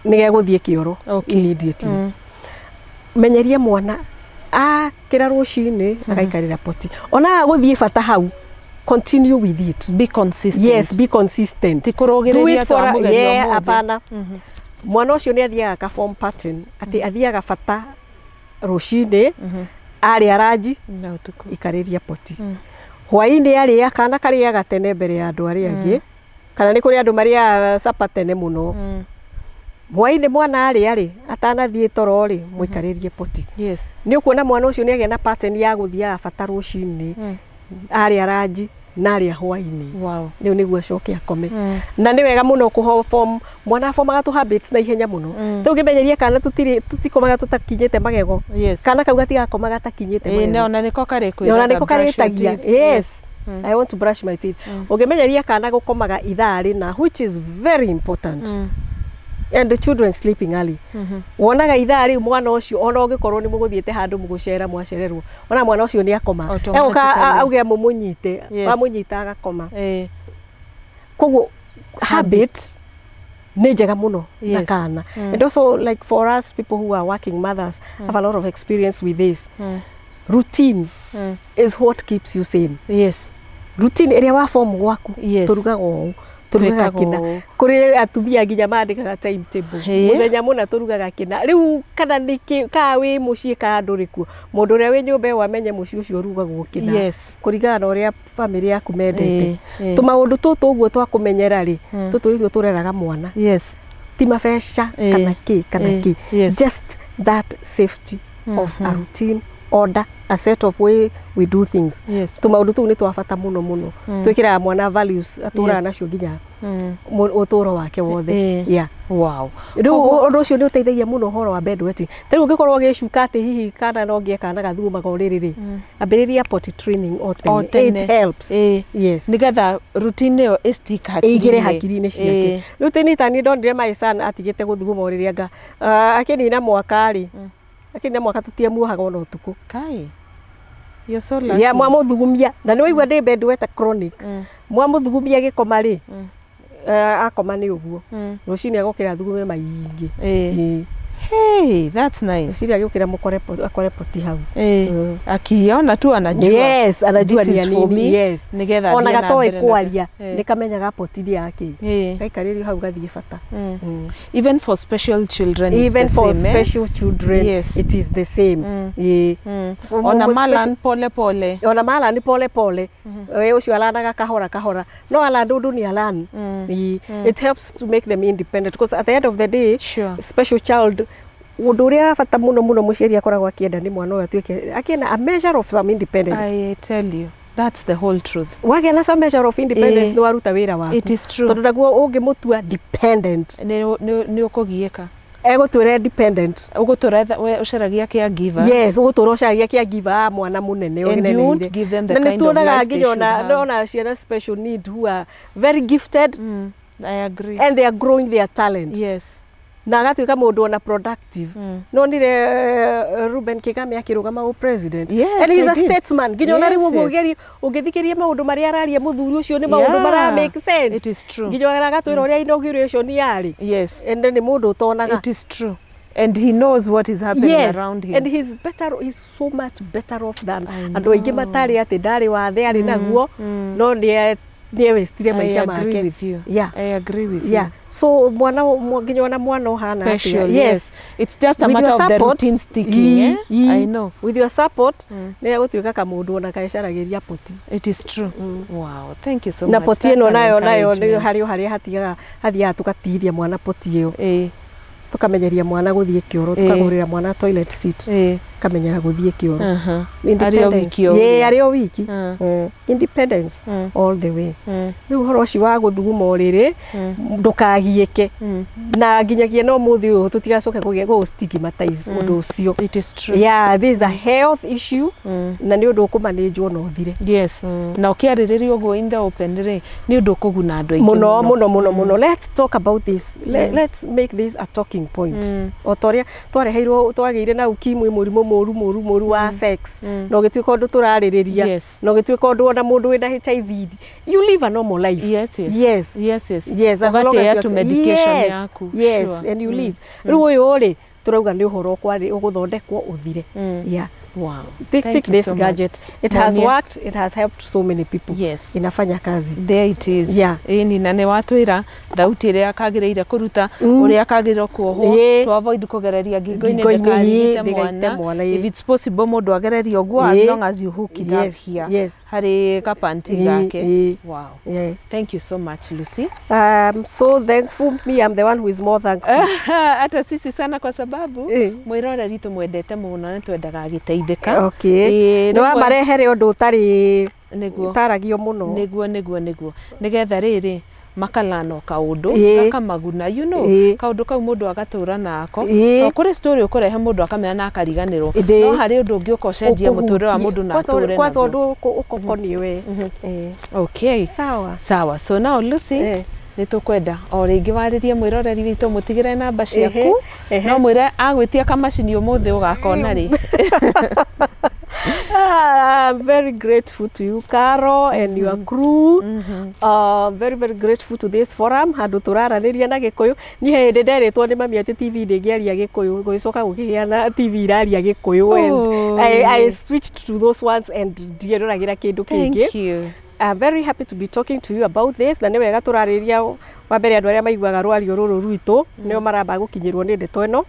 nĩ gegũthiĩ kĩoro immediately. Menyeria mwana akĩra rũcinĩ agaikarĩra potty, ona gũthiĩ bata hau, continue with it. Be consistent. Yes, be consistent. Ti kũrũgĩrĩria. Do it for a, twamũgeria yeah, ũmũthĩ. Hapana, mwana ũcio nĩ athiaga ka form pattern atĩ athiaga bata rũcinĩ, arĩa ranji, na ũtukũ ikarĩria potty. Hwaĩ-inĩ arĩa kana karĩaga tene mbere ya andũ arĩa angĩ, kana nĩ kũrĩ andũ marĩaga supper tene mũno. Hwaĩ-inĩ mwana arĩa rĩ, atanathiĩ toro rĩ, mũikarĩrie potty. Nĩ ũkuona mwana ũcio nĩ agĩa na pattern ya gũthiaga bata rũcinĩ, arĩa ranji na arĩa hwaĩ-inĩ. Rĩu nĩguo acoke akome. Na nĩ wega mũno kũho form mwana aformaga tũ habits na ihenya mũno. Rĩu ũngĩmenyeria kana tũtirĩ tũtikomaga tũtakinyĩte magego, kana kau gatigakoma gatakinyĩte Na magego. ona nĩko karĩkwĩraga, Ona nĩko "Brush your karĩtagia. teeth." Yes, I want to brush my teeth. Ũngĩmenyeria kana gũkomaga ithaa rĩna, which is very important, and the children sleeping early, wonaga ithaa rĩu mwana ũcio ona ũngĩkorwo nĩ mũgũthiĩte handũ mũgũcera mwacererwo, ona mwana ũcio nĩ akoma, egũka Automatically. auge mũmũnyite. Wamũnyita agakoma. Koguo habit nĩ njega mũno na kana. And also, like for us people who are working mothers, have a lot of experience with this, routine is what keeps you sane. Routine ĩrĩa wa form gwaku, tũrugaga ũũ, tũrugaga Twĩkaga kĩna. ũũ. Kũrĩ atumia nginya mandĩkaga timetable, mũthenya mũna tũrugaga kĩna. Rĩu kana nĩkĩ ka wĩ mũciĩ kana ndũrĩ kuo, mũndũ ũrĩa wĩ nyũmba ĩyo amenye mũciĩ ũcio ũrugagwo kĩna, kũringana na ũrĩa famĩlĩ yaku mendete. Tũmaũndũ tũtũ ũguo twa kũmenyera rĩ, tũtũ nĩtuo tũreraga mwana, ti mabeca kana kĩ kana kĩ. Just that safety of a routine, order, a set of way we do things. Tũmaũndũ tũu nĩ twa bata mũno mũno. Twĩkĩraga mwana values atũraga nacio nginya ũtũũro wake wothe. Yeah. Rĩu ũndũ ũcio nĩ ũteithagia mũno ũhoro wa bedwetting. Ta rĩu ũngĩkorwo ũgĩcuka atĩ hihi kana no ngĩe kana gathugumaga ũrĩrĩ rĩ, ambĩrĩria potty training o O tene. tene. It helps. Yes. Nĩgetha routine ĩyo ĩstick hakiri-inĩ. Ĩingĩre hakiri-inĩ ciake. Rĩu tini tani ndonire my son atigĩte gũthuguma ũrĩrĩ anga akĩnina mwaka rĩ, akĩnina mwaka tũtiamuohaga ona ũtukũ. Kai. You're so lucky. Ya mwamũthugumia na nĩ waigua ndĩ bedwetter chronic, mwamũthugumia gĩkoma rĩ, akoma nĩ ũguo. Rũcinĩ agũkĩra thugume maingĩ. Hey, that's nice. Rũcinĩ agĩũkĩra mũkore akore potty hau. Akiona tu anajua. Yes, anajua This ni is for nini. me. Yes. Nĩgetha Ona athiĩ na gatoĩ mbere na- kwaria, nĩ kamenyaga potty nĩ yake. Gaikarĩrio hau gathiĩ bata. Even for special children, it's Even the for same, eh? special children, it is the same. Ona malan pole pole. Ona malan pole pole. Ũcio alanaga kahora kahora, no alan ũndũ nĩ alan. It helps to make them independent because at the end of the day, special child Ũndũ ũrĩa wa bata mũno mũno mũciari akoragwo akĩenda nĩ mwana ũyũ atuĩke akĩenda a measure of some independence. I tell you, that's the whole truth. Wagĩa na some measure of independence, Ĩĩ. nĩ waruta wĩra waku. It is true. Tondũ naguo ũngĩmũtua dependent, Nĩ ũkũgiĩka. Egũtwĩra dependent. Ũgũtũra we ũcaragia caregiver. Yes, ũgũtũra ũcaragia caregiver a mwana mũnene. And you won't give them the Na nĩ kind of tuonaga life they nginya should ona have. ona ciana special need who are very gifted I agree. and they are growing their talent na agatuĩka mũndũ ona productive. Nonire Ruben Kigame akĩrũgama ũ president Yes, and he's I a did. statesman nginya ona rĩu ũguo ũngĩthikĩria maũndũ marĩa araria mũthuri ũcio nĩ maũndũ mara make sense. It is true. Nginya ona agatwĩra ũrĩa inauguration yarĩ and nĩ mũndũ ũtonaga. It is true. And he knows what is happening around him. And he's better, he's so much better off than I andũ aingĩ matarĩ atĩ ndarĩ wathe arĩ naguo no nĩ ewestire I maica agree make. with you. I agree with Yeah. you. So mwana nginya ona mwana ũhana atĩa. Special, yes. It's just a With matter your of the support, routine sticking, eh? I know. With your support nĩ egũtuĩka kamũndũ ona kecaragĩria poti. It is true. Wow. Thank you so Na much. poti That's ĩno an nayo nĩ encouragement. harĩ o harĩa hatigaga hathiaga tũgatigithia mwana poti ĩyo, tũkamenyeria mwana gũthiĩ kĩoro, tũkagũrĩra mwana toilet seat, kamenyera gũthiĩ kĩoro. Arĩ o wiki o Independence. ũrĩa. Arĩ o wiki. Independence all the way. Rĩu ũhoro ũcio wa gũthuguma ũrĩrĩ ndũkagiĩke na nginyagia no mũthĩ ũyũ tũtigacoke kũgĩa gũ stigmatize ũndũ ũcio. It is true. Yeah, this is a health issue na nĩ ũndũ ũkũmanĩnjwo na ũthire. Yes. Na ũkĩarĩrĩria ũguo in the open rĩ, nĩ ũndũ ũkũguna andũ aingĩ. Mũno mũno mũno mũno. Let's talk about this. Let's make this a talking point. O ta ũrĩa twareheirwo twagĩire na ukimwi, mũrimũ mũru mũru mũru wa sex, na ũgĩtuĩka ũndũ tũrarĩrĩria, na ũgĩtuĩka ũndũ ona mũndũ wĩna HIV, you live a normal life. Yes. Yes, as long as Ũgatĩĩa you tu medication yes, yaku. Yes, and you live. Rĩu ũyũ rĩ tũrauga nĩ ũhoro ũgũthondekwo ũthire. Yeah. Wow. Think Thank you this so much. gadget. It has Monia. worked, it has helped so many people. Inafanya kazi. There it is. Ĩni na nĩ watwĩra thauti ĩrĩa kagĩrĩire kũruta, ũrĩa kagĩrĩire kuohwo, to avoid kũgereria ngingo-inĩ Ngingo-inĩ, ndĩkarigite ndĩgaite mwana. mwana, If it's possible mũndũ agererie ũguo, as long as you hook it up here harĩ kapanti gake. Wow. Thank you so much, Lucy. I'm so thankful. Me, I'm the one who is more thankful. Hata sisi sana kwa sababu mwĩroreri tũmwendete mũno, nĩ twendaga agĩteithĩka. Okay. Ĩĩ, Nĩ wamarehere ũndũ ũtarĩ Nĩguo. ũtaragio mũno. Nĩguo nĩgetha rĩrĩ makalano kaũndũ gakamaguna, kaũndũ kau mũndũ agatũra nako. To kũrĩ story ũkũrehe mũndũ akamenya na akariganĩrwo, no harĩ ũndũ ũngĩ ũka ũcenjia mũtũrĩre wa mũndũ na atũre Kwanza naguo. ũndũ ũkũkoniĩ we. Okay. Sawa. Sawa, so now Lucy, nĩ tũkwenda o rĩngĩ warĩrie mwĩroreri witũ, mũtigĩre namba ciaku, no mwĩre agwĩtia kamacini ũmũthĩ ũgakona rĩ. Ah, I'm very grateful to you, Caro, and your crew. Very, very grateful to this forum. Handũ tũraranĩria na Gĩkũyũ. Niĩ he hĩndĩ nderĩtwo nĩ mami atĩ TV ndĩngĩaria Gĩkũyũ, gũgĩcoka gũkĩgĩa na TV iraria Gĩkũyũ and I switched to those ones and ndieroragĩra kĩndũ kĩngĩ. Thank you. I'm very happy to be talking to you about this na nĩ wega tũrarĩria wa mbere andũ arĩa maiguaga rwario rũrũ rwitũ nĩo maramba gũkinyĩrwo nĩ ndeto ĩno.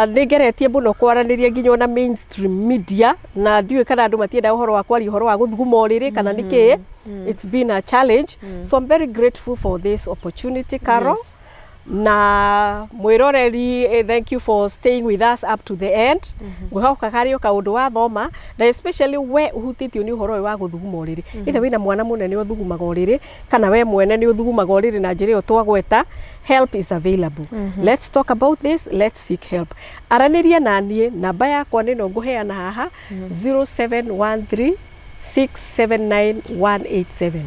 Nĩ ngeretie mũno kwaranĩria nginya ona mainstream media na ndiũĩ kana andũ matienda ũhoro wa kwaria ũhoro wa gũthuguma ũrĩrĩ kana nĩ kĩĩ. It's been a challenge, so I'm very grateful for this opportunity, Carol. Na mwĩroreri, thank you for staying with us up to the end. Ngwĩhoka harĩ o kaũndũ wathoma na especially we ũhutĩtio nĩ ũhoro ũyũ wa gũthuguma ũrĩrĩ, either wĩna mwana mũnene ũthugumaga ũrĩrĩ kana we mwene nĩ ũthugumaga ũrĩrĩ na njĩra ĩyo twagweta, help is available. Let's talk about this, let's seek help. Aranĩria na niĩ, namba yakwa nĩ no ngũheana haha, 0713 679 187,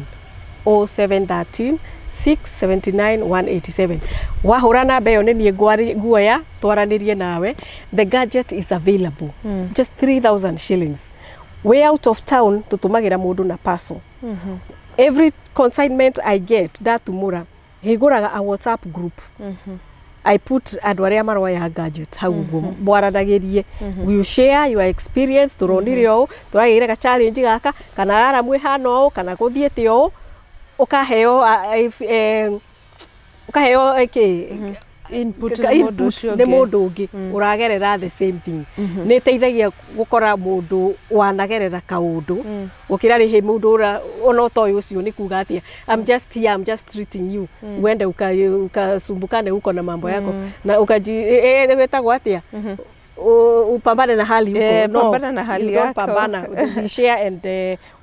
0713 679 187. Wahũra namba ĩyo nĩ niĩ nguoya twaranĩrie nawe. The gadget is available, just 3000 shillings. Way out of town tũtũmagĩra mũndũ na parcel. Every consignment I get, ndatumũra hingũraga a WhatsApp group. I put andũ arĩa maroya gadget hau ũguo mwaranagĩrie. You share your experience, tũronire ũũ, tũragĩire ga challenge gaka, kana aramu ĩhana ũũ, kana gũthiĩte ũũ, ũkaheo if, ũkaheo kĩ Input ka- nĩ mũndũ input ũcio nĩ ũngĩ. Mũndũ ũngĩ ũragerera the same thing nĩ ĩteithagia gũkora mũndũ wanagerera kaũndũ gũkĩra rĩhĩ mũndũ ũra ona ũtoĩ ũcio nĩ kuga atĩa. I'm just here, I'm just treating you, uende ukasumbukane huko na mambo yako na ukaji wĩtagwo atĩa, upambane na hali huko. Eh, No, pambana na hali you don't yako. Pambana. We share and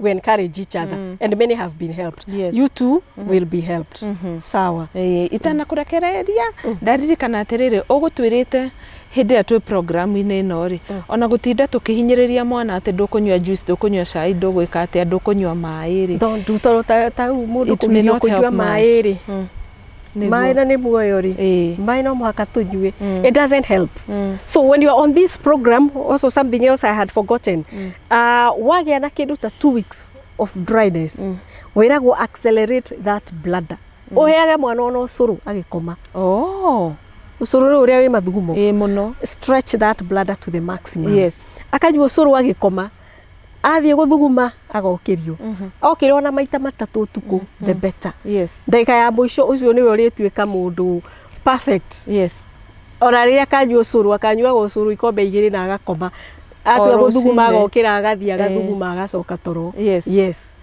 we encourage each other and many have been helped. You too will be helped. Sawa. Ĩĩ, itanakũrekereria ndaririkana atĩrĩrĩ, ũgũtwĩrĩte hĩndĩ ĩrĩa twĩ programu-inĩ ĩno rĩ, ona gũtinda tũkĩhinyĩrĩria mwana atĩ ndũkũnyua juice, ndũkũnyua cai, ndũgwĩka atĩa, ndũkũnyua maĩ rĩ. Don't do, tondũ ta rĩu mũndũ It may kũgirio not help kũnyua maĩ much. rĩ, Nĩguo. Maĩ na nĩ muoyo rĩ, maĩ no mũhaka tũnyue. It doesn't help. So when you are on this program, also something else I had forgotten, wagĩa na kĩndũ ta 2 weeks of dryness, wĩragwo accelerate that bladder, ũheage mwana ona ũcũrũ agĩkoma. Oh, Ũcũrũ rĩu ũrĩa wĩ mathugumo. Ĩĩ mũno. Stretch that bladder to the maximum. Akanyua ũcũrũ agĩkoma, athiĩ gũthuguma agokĩrio, okĩra ona maita matatũ ũtukũ, the better. Ndagĩka ya mũico ũcio nĩwe ũrĩtuĩka mũndũ perfect. Ona rĩrĩa akanyua ũcũrũ, akanyuaga ũcũrũ ikombe 2 na agakoma, atua O gũthuguma rũcinĩ. agokĩra, agathiĩ agathuguma, agacoka toro. Yes,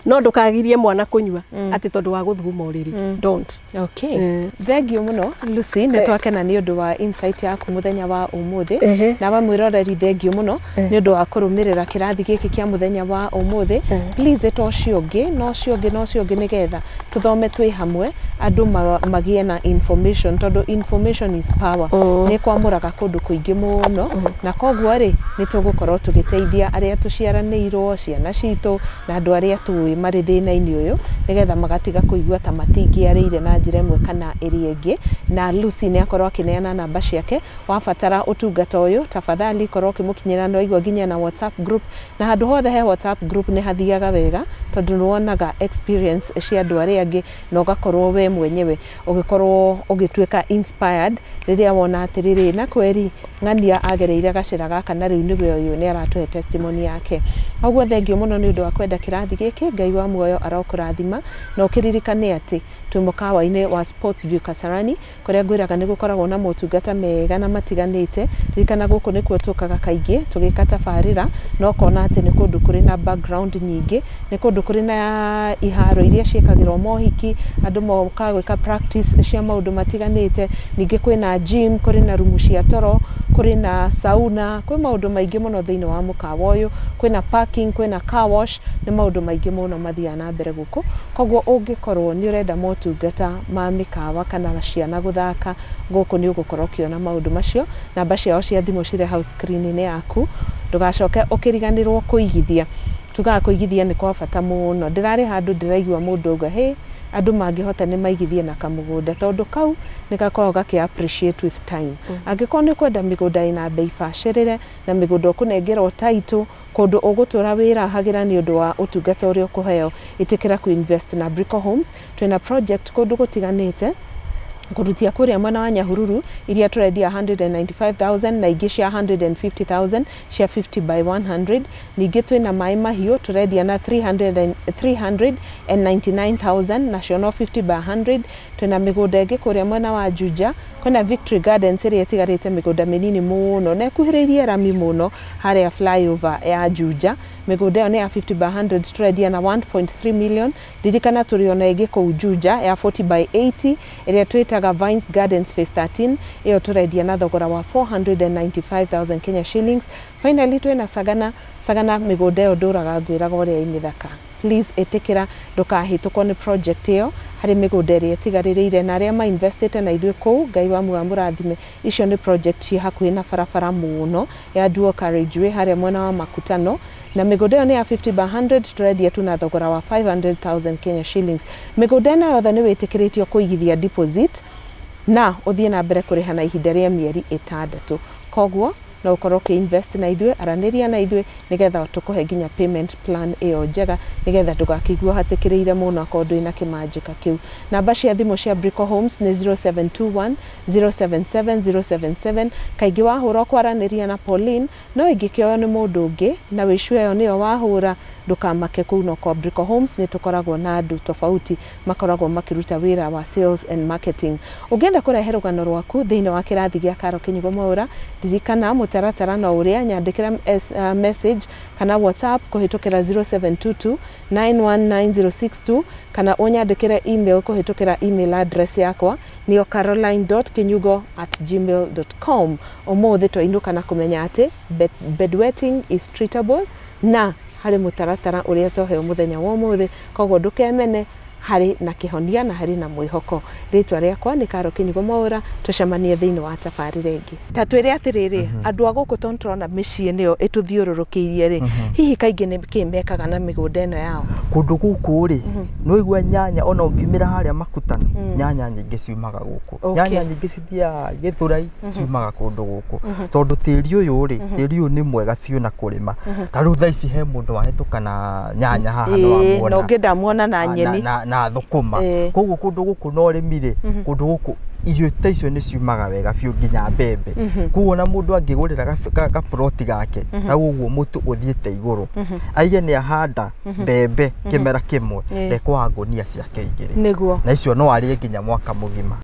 no ndũkagirie mwana kũnyua atĩ tondũ wa gũthuguma ũrĩrĩ, don't. Okay. Thank you mũno Lucy, nĩ twakena nĩ ũndũ wa insight yaku mũthenya wa ũmũthĩ. Nawe mwĩroreri, thank you mũno nĩ ũndũ wa kũrũmĩrĩra kĩrathi gĩkĩ kĩa mũthenya wa ũmũthĩ. Please ĩta ũcio ũngĩ na ũcio ũngĩ na ũcio ũngĩ nĩgetha tũthome twĩ hamwe, andũ magĩe na information, tondũ information is power. Nĩ kwamũraga kũndũ kũingĩ mũno, na koguo rĩ, nĩ tũgũkorwo tũgĩteithia arĩa tũciaranĩirwo, ciana citũ na andũ arĩa tũĩ marĩ thĩna-inĩ ũyũ, nĩgetha magatiga kũigua ta matingĩarĩire na njĩra ĩmwe kana ĩrĩa ĩngĩ. Na Lucy nĩ akorwo akĩneana namba ciake, wabatara ũtungata ũyũ tafadhali korwo ũkĩmũkinyĩra. No aigua nginya na WhatsApp group, na handũ hothe he WhatsApp group nĩ hathiaga wega, tondũ nĩ wonaga experience cia andũ arĩa angĩ na ũgakorwo we mwenyewe ũgĩkorwo ũgĩtuĩka inspired rĩrĩa wona atĩrĩrĩ, na kweri ng'ania agereire gacĩra gaka na rĩu nĩwe ũyũ nĩ aratũhe testimony yake. Koguo thengiũ mũno nĩ ũndũ wa kwenda kĩrathi gĩkĩ. Ngai wa muoyo arokũrathima, na ũkĩririkane atĩ twĩ mũkawa-inĩ wa Sports View Kasarani, kũrĩa ngwĩraga nĩ gũkoragwo na motungata mega na matiganĩte. Ririkana gũkũ nĩkuo tũkaga kaingĩ tũgĩka tabarĩra, na ũkona atĩ nĩ kũndũ kũrĩ na background nyingĩ, nĩ kũndũ kũrĩ na iharo iria ciĩkagĩrwo mohiki, andũ mokaga gwĩka practice cia maũndũ matiganĩte. Ningĩ kwĩna gym, kũrĩ na rumu cia toro, kũrĩ na sauna, kwĩ maũndũ maingĩ mũno thĩinĩ wa mũkawa ũyũ, kwĩna parking, kwĩna car wash, nĩ maũndũ maingĩ mũno mathiaga na mbere gũkũ. Koguo ũngĩkorwo nĩ ũrenda motungata ma mĩkawa kana ciana gũthaka gũkũ, nĩ ũgũkorwo ũkĩona maũndũ macio. Namba ciao cia thimũ cirĩ hau screen-inĩ yaku. Ndũgacoke ũkĩriganĩrwo kũigithia. Tugaga kũigithia nĩ kwa bata mũno. Ndĩrarĩ handũ ndĩraigua mũndũ auga, "Hey, andũ mangĩhota nĩ maigithie na kamũgũnda, tondũ kau nĩ gakoragwo gakĩ appreciate with time." Angĩkorwo nĩ ũkwenda mĩgũnda ĩna bei bacĩrĩre na mĩgũnda ũkũnengerwo title, kũndũ ũgũtũra wĩrahagĩra nĩ ũndũ wa ũtungata ũrĩa ũkũheo, ĩtĩkĩra kũ-invest na Brico Homes. Twĩna project kũndũ gũtiganĩte, kũrutia kũrĩa mwena wa Nyahururu iria tũrendia 195,000 na ingĩ cia 150,000 cia 50 by 100. Ningĩ twĩna Maĩ Mahiũ tũrendia na 300 399,000, nacio no 50 by 100. Twĩna mĩgũnda ĩngĩ kũrĩa mwena wa Juja, kwĩna Victory Gardens ĩrĩa ĩtigarĩte mĩgũnda mĩnini mũno na ĩkuhĩrĩirie rami mũno harĩa flyover ya Juja. Mĩgũnda ĩyo nĩ ya 50 by 100, tũrendia na 1.3 million. Ririkana tũrĩ ona ĩngĩ kũu Juja ya 40 by 80 ĩrĩa twĩtaga Vines Gardens Phase 13, ĩyo tũrendia na thogora wa 495,000 Kenya shillings. Finally twĩna Sagana. Sagana mĩgũnda ĩyo ndũraga ngwĩraga ũrĩa ĩ mĩthaka. Please ĩtĩkĩra, ndũkahĩtũkwo nĩ project ĩyo harĩ mĩgũnda ĩrĩa ĩtigarĩrĩire, na arĩa mainvestĩte na ithuĩ kũu, Ngai wa muoyo amũrathime. Icio nĩ project ciĩ hakuhĩ na barabara mũno ya dual carriageway harĩa mwena wa Makutano, na mĩgũnda ĩyo nĩ ya 50 by 100, tũrendia tu na thogora wa 500,000 Kenya shillings. Mĩgũnda ĩno yothe nĩ wĩtĩkĩrĩtio kũigithia deposit na ũthiĩ na mbere kũrĩha na ihinda rĩa mĩeri 6. Koguo No ũkorwo ũkĩ invest na ithuĩ, aranĩria na ithuĩ nĩgetha tũkũhe nginya payment plan ĩyo njega, nĩgetha ndũgakĩigue ũhatĩkĩrĩire mũno akorwo ndwĩna kĩmanjĩka kĩu. Namba cia thimũ cia Brico Homes nĩ 0721 077 077. Kaingĩ wahũra ũkwaranĩria na Pauline, no ĩngĩkĩoywo nĩ mũndũ ũngĩ na wĩcu ĩyo nĩyo wahũra, ndũkamake, kũu no kwa Brico Homes nĩ tũkoragwo na andũ tofauti makoragwo makĩruta wĩra wa sales and marketing. Ũngĩenda kũrehe rũgano rwaku thĩinĩ wa kĩrathi gĩa Karo Kĩnyugo Mwaũra, ririkana mũtaratara no ũrĩa, nyandĩkĩra message kana WhatsApp kũhĩtũkĩra 0722 919062, kana ũnyandĩkĩre email kũhĩtũkĩra email address yakwa nĩyo caroline.kinyugo@gmail.com. Ũmũthĩ twainũka na kũmenya atĩ bedwetting is treatable, na harĩ mũtaratara ũrĩa twaheo mũthenya wa ũmũthĩ, koguo ndũkemene, harĩ na kĩhonia na harĩ na mwĩhoko. Rĩtwa rĩakwa nĩ Karo Kĩnyugo Mwaũra, tũcemanie thĩinĩ wa tabarĩra ĩngĩ. Ta twĩre atĩrĩrĩ, andũ a gũkũ tondũ tũrona mĩciĩ nĩyo ĩtũthiũrũrũkĩirie rĩ, hihi kaingĩ nĩ kĩ mekaga na mĩgũnda ĩno yao? Kũndũ gũkũ rĩ, nĩwaigua nyanya, ona ũngiumĩra harĩa Makutano, nyanya nyingĩ ciumaga gũkũ. Nyanya nyingĩ cithiaga Gĩthũrai, ciumaga kũndũ gũkũ, tondũ tĩri ũyũ rĩ, tĩri ũyũ nĩ mwega biũ na kũrĩma. Ta rĩu thaa ici he mũndũ wahĩtũka na nyanya haha, nĩwamuona. Na ũngĩ ndamuona na nyeni. Na thũkũma. Koguo kũndũ gũkũ na ũrĩmi rĩ, kũndũ gũkũ irio ta icio nĩ ciumaga wega biũ, nginya mbembe. Koguo ona mũndũ angĩgũrĩra gaploti gake ta ũguo mũtu ũthiĩte igũrũ, aige nĩ ahanda mbembe kĩmera kĩmwe, ndekwaga ngũnia ciake igĩrĩ. Na icio no arĩe nginya mwaka mũgima.